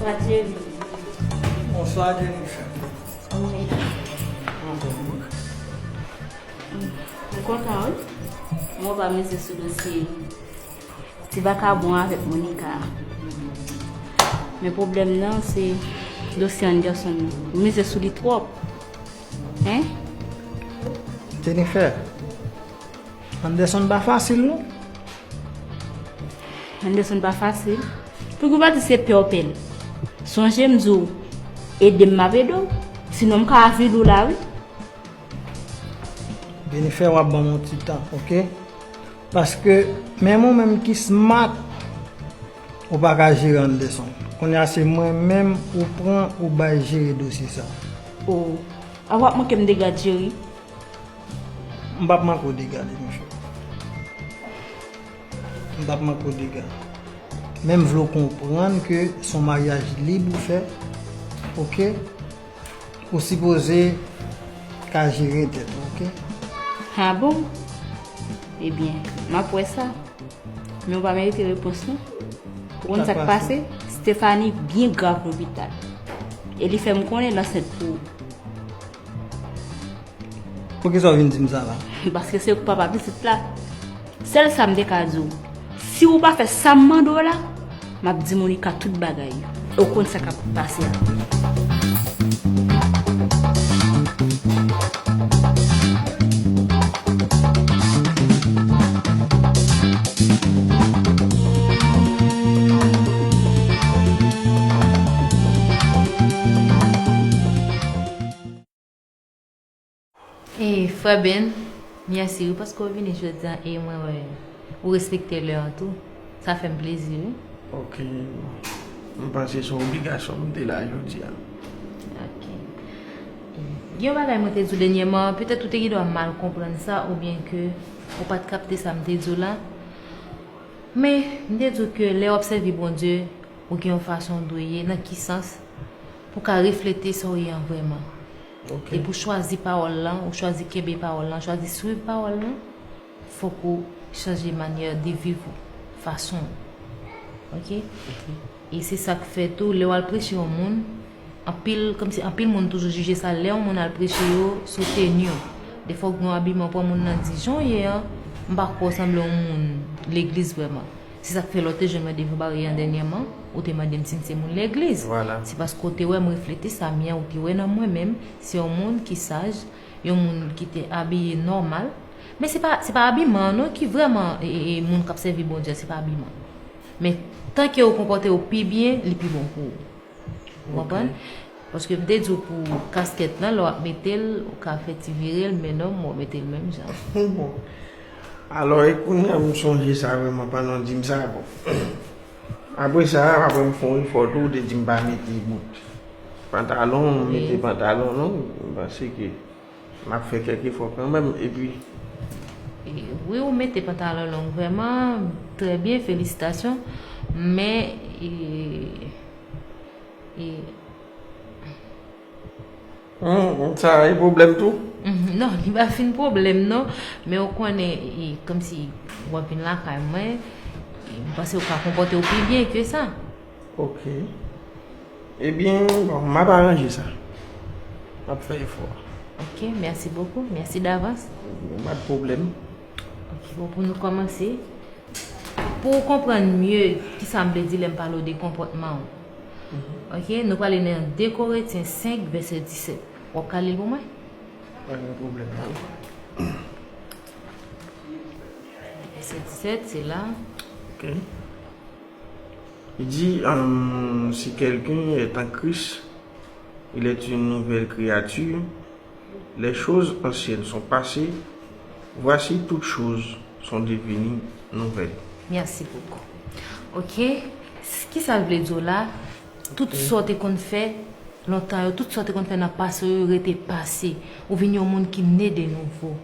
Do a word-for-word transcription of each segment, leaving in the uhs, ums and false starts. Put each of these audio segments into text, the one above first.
Bonswa, Thierry. Bonswa, Jennifer. Kòman w ye la? Anfòm, wi. M kontan, wi. Mwen pa mize sou dosye ti vakabon avèk Monica a. Men pwoblèm nan, se dosye Anderson nan. M mize sou li twòp. Hein? Jennifer, Anderson pa fasil, non. Anderson pa fasil. Figi w pa di se pè w pè l. Sonje m di w, ede m, m ap ede w. Sinon, m ka avili w la, wi. Jennifer, w ap ban m yon ti tan, oke? Paske menm ou menm ki smart, ou pa ka jere Anderson. Kounye a se mwen menm ou pran ou bay jere dosye sa. O, a w ap manke m dega, Thierry. M p ap manke w dega, Jennifer. M p ap manke w dega. Men m vle w konprann ke se yon maryaj lib ou fè, oke? Ou sipoze ka jere tèt ou, oke? A bon? Ebyen, m ap wè sa. Men w pa merite repons, non. Ou konn sa k pase? Stephanie byen grav lopital. E li fè m konnen l ansent pou ou. Poukisa w vin di m sa la? Paske se ou k papa pitit la. Sèl sa m te ka di w, si w pa fè sa m mande w la, m ap di Monica tout bagay. Ou konn sa k ap pase a. E, Frè Ben, mèsi wi paske w vini jodi a e mwen wè ou respekte lè an tou. Sa fè m plezi wi. Ok. M panse se yon obligasyon m te la jodi a. Ok. E, gen yon bagay mwen te di w dènyèman, petèt ou te gen dwa mal konprann sa oubyen ke ou pa t kapte sa m te di w la. Men, m te di w ke lè w ap sèvi Bondye, ou gen yon fason w dwe ye, nan ki sans? Pou w ka reflete sa w ye an vrèman. Ok. Depi w chwazi pawòl lan, ou chwazi kenbe pawòl lan, chwazi swiv pawòl lan, fòk ou chanje manyè de viv ou, fason w. Ok? Ok. E se sa k fè tou, lè w al preche yon moun, anpil, kòmsi anpil moun toujou jije sa, lè yon moun al preche yo, sou teni w. Defwa w gen yon abiman, pran moun nan di, jan w ye an, m pa kwè w sanble yon moun legliz vrèman. Se sa k fè lè w te jwenn mwen devan baryè an dènyèman, ou te mande m si m se moun legliz. Vwala. Se paske w te wè m reflete sa m ye an, ou te wè nan mwen menm, se yon moun ki saj, yon moun ki te abiye nòmal. Men se pa, se pa abiman an non ki vrèman, e, e, e, moun k ap sèvi Bondye an, se pa abiman. Men tanke w konpòte w pi byen, li pi bon pou ou. Ou konprann? Ok. Paske m te di w pou kaskèt lan, lè w ap mete l, ou ka fè ti vire l, men non, m wè w mete l menm jan. Bon. Alò, e kounye a m sonje sa vrèman pandan w di m sa, bon. Apre sa, apre m fè yon efò tou, ou te di m pa mete bout pantalon, m mete pantalon, non, m panse ke m ap fè kèk efò kanmenm, epi. E, wi, ou mete pantalon long vrèman, trè byen, felisitasyon. Men, e, e, Hmm, sa e pwoblèm tou? Mhm, non, li pa fin pwoblèm, non. Men ou konnen, e, kòmsi w ap vin lakay mwen, e, m panse ou ka konpòte w pi byen ke sa. Ok. Ebyen, bon, m ap aranje sa. M ap fè efò. Ok, merci beaucoup. Merci d'avance. Pa de pwoblèm. Ok, bon, pou nou kòmanse, pou w konprann mye kisa m vle di lè m pale w de konpòtman w. Mhm. Ok, nou prale nan de Korentyen senk, vèsè disèt. W ap ka li l pou mwen? Pa gen pwoblèm. Vèsè disèt, se la. Ok. Il dit, euh, si quelqu'un est en Christ, il est une nouvelle créature. Les choses anciennes sont passées, voici toutes choses sont devenues nouvelles. Merci beaucoup. Ok, s- kisa l vle di w la? Tout sa w te konn fè lontan yo, tout sa w te konn fè nan pase yo, yo rete pase. Ou vin yon moun ki ne de nouvo.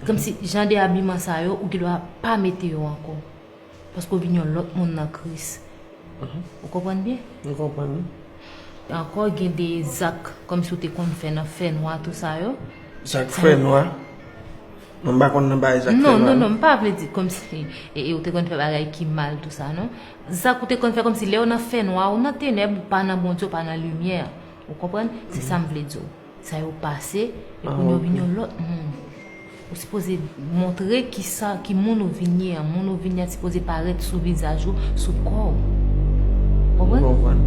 Kòmsi jan de abiman sa yo, ou gen dwa pa mete yo ankò. Paske w vin yon lòt moun nan Kris. Mhm. Ou konprann byen? M konprann, wi. Ankò, gen de zak, kòmsi w te konn fè nan fènwa, tou sa yo. Zak fènwa? Mwen m pa konn nan bagay Zak fè non, non, mal. Non, m pa vle di kòmsi e, e, ou te konn fè bagay ki mal, tou sa, non. Zak ou te konn fè kòmsi lè w nan fènwa, ou nan tenèb, ou pa nan Bondye, ou pa nan limyè. Ou konprann? Se sa m vle di w. Sa yo pase, e kounye a w vin yon lòt moun. Ou sipoze montre kisa, ki moun ou vin ye an. Moun ou vin ye an sipoze parèt sou vizaj ou, sou kò w. Konprann? Mwen konprann.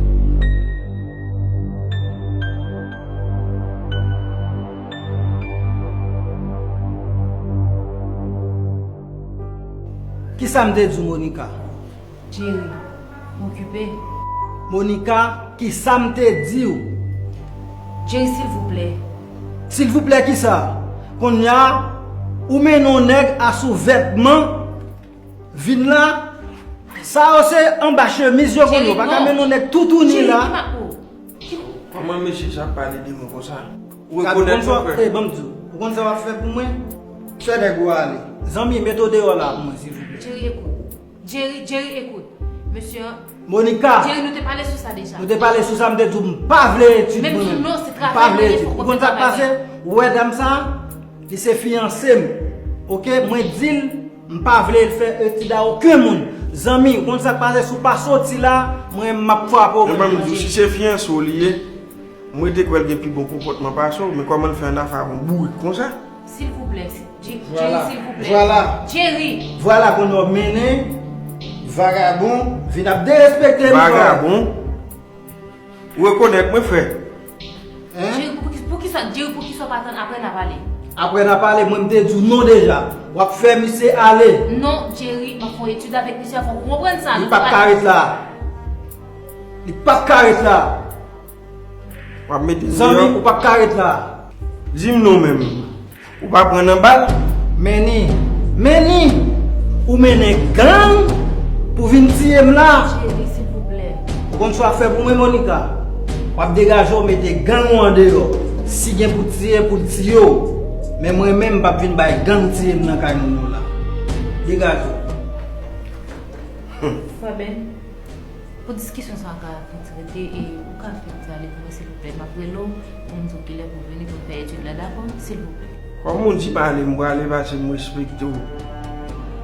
Kisa m te di w, Monica? Jerry, m okipe. Monica, kisa m te di w? Jerry, silvouplè. Silvouplè kisa? Konnya, ou mennen yon nèg asou vètman, vin la. Sa yo se anba chemiz yo konn yo, pa ka mennen yon nèg toutouni la. Kòman mesye sa ap pale de mwen konsa? Ou rekonèt mwen frè? Ey, ban m di w, ou konn sa w ap fè pou mwen? Fè nèg ou ale. Zanmi, mete w deyò la pou mwen, silvouplè. Jerry, ekout. Jerry, Jerry, ekout. Mesye an. Monica. Jerry, nou te pale sou sa deja. Nou te pale sou sa, m te di w m pa vle etid mwen menm. Menm si non, se travay mwen ye, fòk mwen fè travay mwen. Ou konn sa k pase? Ou wè dam sa? Li se fiyanse m. Oke, mwen di l, m pa vle l fè etid a okenn moun. Zanmi, ou konn sa k pase? Si w pa soti la, mwen menm m ap frape w. Men ban m di w, si se fiyanse w li ye, mwen te kwè l gen pi bon konpòtman pase w, men kòman l fè annafè ak yon bourik konsa? Silvouplè, Jerry, silvouplè. Vwala. Jerry. Vwala kounye w ap mennen vagabon vin ap derespekte m. Vagabon? Ou rekonèt mwen, frè? Hein? Jerry, poukisa, poukisa, Jerry, poukisa w pa tann apre n a pale? Apre n a pale, mwen m te di w non deja. W ap fè misye ale. Non, Jerry, m ap fè yon etid avèk misye, fòk ou konprann sa. Li p ap ka ret la. Li p ap ka ret la. W ap mete m deyò. Zanmi, ou p ap ka ret la. Di m non menm. Ou pa pran nan bal? Menni, menni, ou mennen gang pou vin tiye m la. Jerry, silvouplè. Ou konn sa w ap fè pou mwen, Monica? W ap degaje w mete gang ou andeyò. Si gen pou tiye, pou l tiye w. Men mwen menm, m p ap vin bay gang tiye m nan kay moun yo la. Degaje w. Frè Ben. Pou diskisyon sa a ka vin trete e ou ka fè m di ale pou mwen silvouplè. M ap rele w pou m di w kilè pou w vini pou n fè etid la, dakò? Silvouplè. Kòm ou di m ale, m prale paske m respekte w.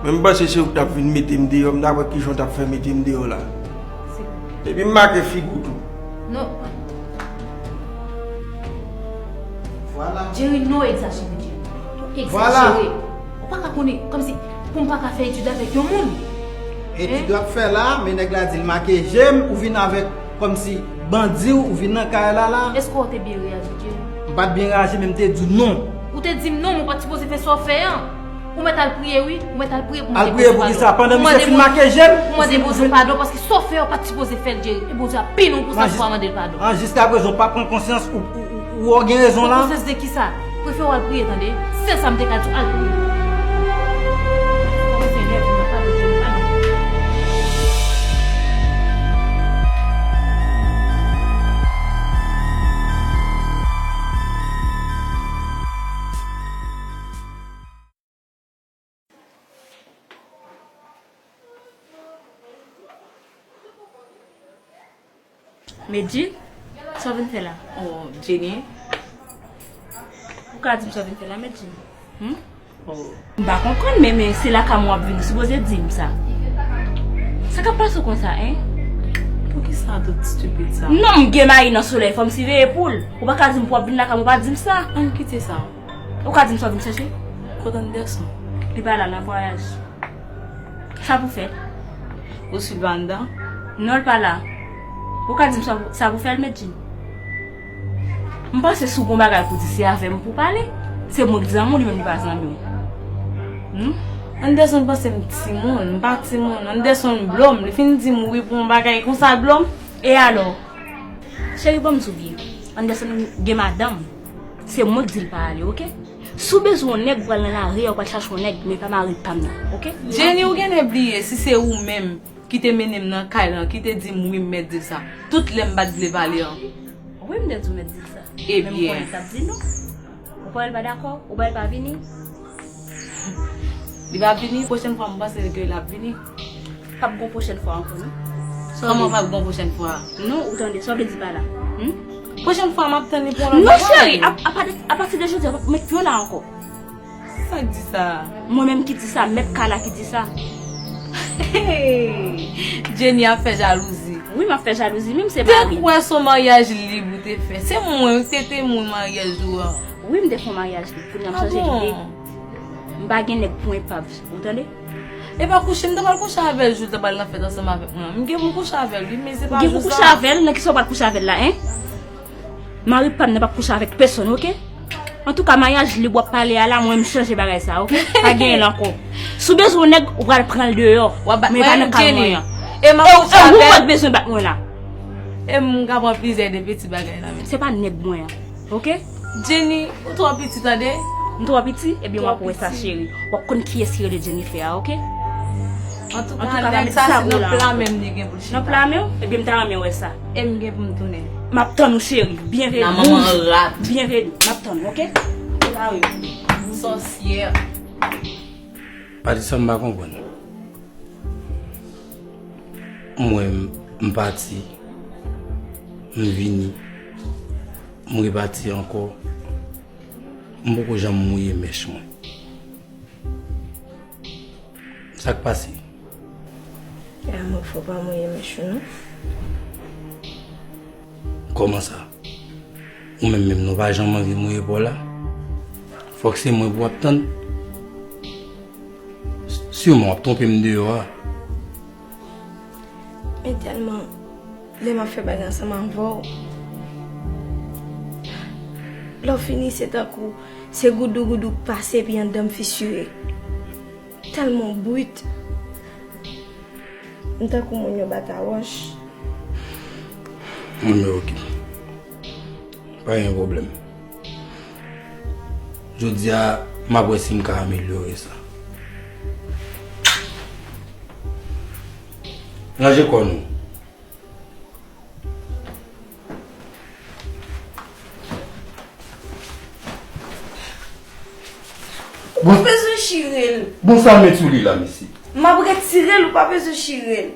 Men m panse se ou ki t ap vin mete m deyò, m ta wè kijan w t ap fè mete m deyò la. Silvouplè. Epi m make figi w tou. Non. Vwala. Jerry, non, egzajere, Jerry. Ou egzajere. Ou pa ka konnen, kòmsi, pou m pa ka fè etid avèk yon moun. Etid w ap fè la, men nèg la di l make je m, ou vin avèk kòmsi bandi w, ou vin nan kay la la. Èske w te byen reyaji, Jerry? M pa t byen reyaji, men m te di w non. Ou te di m non, men w pa t sipoze fè sa w fè an. Ou mèt al priye wi, ou mèt al priye pou mande Bondye padon. Al priye pou kisa? Pandan misye fin make je m? Pou mande Bondye padon, paske sa w fè an w pa t sipoze fè l, Jerry. E Bondye ap pini w pou sa, pou w pa mande l padon. An, jiskaprezan, ou pa pran konsyans, ou, ou, ou, ou wè w gen rezon la? Pran konsyans de kisa? Prefere w al priye, tande. Sèl sa m te ka di w, al priye. Senyè, pou mwen, padon, Jerry, padon. Medjine, sa w vin fè la? Oh, Jenny. Ou ka di m sa w vin fè la, Medjine? Hmm? Oh. M pa konprann, men, men se lakay mwen w ap vini, sipoze di m sa. Sa k ap pase w konsa, en? Poukisa tout stupid sa? Non, m gen mayi nan solèy, fò m siveye poul. Ou pa ka di m pou w ap vin lakay mwen, ou pa di m sa. Ann kite sa. Ou ka di m sa w vin chèche? Kot Anderson? Li pa la, l an vwayaj. Sa pou fè? Ou swiv anndan? Non, l pa la. Ou ka di m sa, sa pou fè l, Medjine? M panse si w gon bagay pou di, se avè m pou w pale. Se mwen k zanmi w, li menm li pa zanmi w. Hmm? Anderson panse m timoun, m pa timoun. Anderson blo m, li fin di m wi pou yon bagay konsa, l blo m. E alò? Cheri, ban m di w byen. Anderson gen madanm. Se mwen k di l pa ale, oke? Si w bezwen yon nèg, ou pral nan lari a, ou pral chache yon nèg, men pa mari pa m nan, oke? Jenny, ou genlè bliye si se ou menm ki te mennen m nan kay lan, ki te di m wi m mèt di l sa, tout lè m pa t vle pale an. Wi, m te di w mèt di l sa. Ebyen. Men m konnen l t ap di non. Ou kwè l pa dakò? Ou kwè l pa vini? Li pa vini, pwochèn fwa m panse ke l ap vini. P ap gon pwochèn fwa ankò, non. Kòman p ap gon pwochèn fwa? Non, ou tande, sa w vle di pa la? Hmm? Pwochèn fwa, m ap tann li pou yon lòt bagay. Non, cheri, a, a pati, a pati de jodi a, p ap met pye w la ankò. Sa k di sa? Mwen menm ki di sa, mèt kay la ki di sa. Jenny ap fè jalouzi. Wi, m ap fè jalouzi, menm se mari. Te kwè se yon maryaj lib ou te fè. Se mwen ki te temwen maryaj ou an. Wi, m te fè yon maryaj lib. Kounye a m chanje lide. M pa gen nèg pou epav, ou tande? E pa kouche, m ta pral kouche avè l jou l ta pral nan fèt ansanm avèk mwen an. M gen pou kouche avè l, wi, men se pa jou sa. Ou gen pou kouche avè l? Nan kisa w pral kouche avè l la, en? Mari pa m nan p ap kouche avèk pèsonn, oke? Antouka, maryaj lib w ap pale a la, mwen m chanje bagay sa, oke? Pa genyen l ankò. Si w bezwen yon nèg, ou pral pran l deyò. Men pa nan kay mwen an. E w, e w, ou pa t bezwen bat mwen la. E m ka pran plizyè de piti bagay la, men. Se pa nèg mwen an. Oke? Jenny, ou twò piti, tande? M twò piti? Ebyen, w ap wè sa, cheri. W ap konn kiyès ki rele Jennifer a, oke? Antouka, nèg sa se nan pla men m li gen pou l chita. Nan pla men w? Ebyen, m ta renmen wè sa. E m gen pou m tounen. M ap tann ou, cheri. Byenveni. Nan manman rat. Byenveni. M ap tann ou, oke? Sa yo. Sòsyè. Patisa, m pa konprann. Mwen, m pati, m vini, m repati ankò. M poko janm mouye mèch mwen. Sa k pase? Amou, fò pa mouye mèch ou non. Kòman sa? Ou menm menm non pa janm anvi mouye pa w la? Fòk se mwen pou w ap tann? Siman w ap twonpe m deyò a. Men tèlman lè m ap fè bagay ansanm avè w, lè w fini se tankou se goudougoudou k pase epi anndan m fisire. Tèlman w brit. M tankou moun yo bat a wòch. Mwen men oke. Pa gen pwoblèm. Jodi a, m ap wè si m ka amelyore sa. Ranje kò nou. Ou pa bezwen chire l. Bon, sa met sou li la, mesye. M ap retire l, ou pa bezwen chire l.